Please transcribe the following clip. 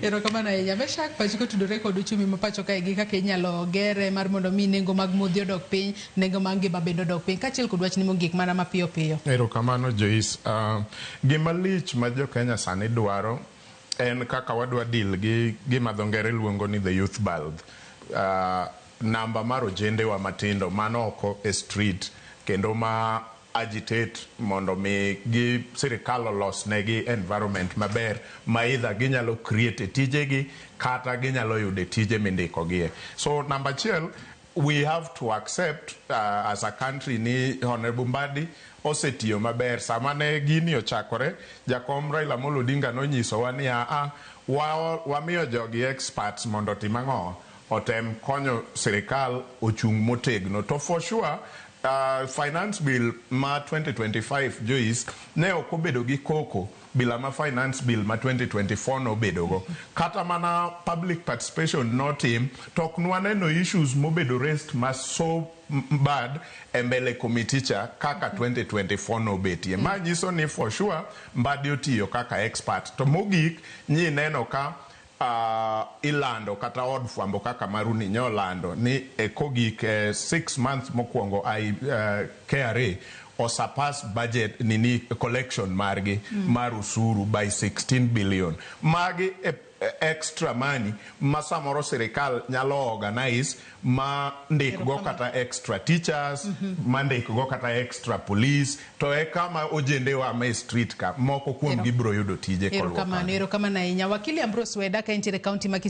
Erokamano ahinya. Meshak, pachi kotudore kod uchumi ma pacho kae gi kaka inyalo gere mar mondo mi nengo mag modhi odok piny, nengo mag ngima bende odok piny, kaachiel kod wachni mogik mana mapiyo piyo. Erokamano, Joyce. Gima lich ma jo Kenya sani dwaro en kaka wadwa deal gi gima dho ngere luongo ni the youth bulge. Namba mar ojendewa matindo man oko e street kendo ma agitate mondo mi gi sirikal olos negi environment maber ma either ginyalo create e tijegi kata ginyalo yudo e tije mindikogie. So namba achiel, we have to accept as a country ni Honorable Mbadi osetiyo maber. Sama ne gini ochakore, jakom Raila Amolo Odinga nonyisowa ni aa, wamiyo jogi experts mondo otim ang'o? Otem konyo sirikal ochung' motegno. To for sure, finance bill ma 2025, Joyce, ne ok obedo gi koko bila ma finance bill ma 2024 nobedogo. Kata mana public participation notim, to ok nwaneno issues mobedo raised ma so bad e mbele committee cha kaka 2024 nobetie. Ma nyiso ni for sure Mbadi otiyo kaka expert. To mogik, nyineno ka ilando kata od fwambo kaka maruni nyolando ni e kogik 6 months mokwongo KRA osurpass budget nini collection margi mar usuru by 16 billion. Magi e extra money ma samoro sirikal nyalo organize ma ndikgo kata extra teachers, ma ndikgo kata extra police, to e kama ojendewa ma e street ka moko kuom gi biro yudo tije koluwo Erokamano, kanyo. Erokamano ahinya. Wakili Ambrose Weda ka entiere e kaunti ma Kisumu.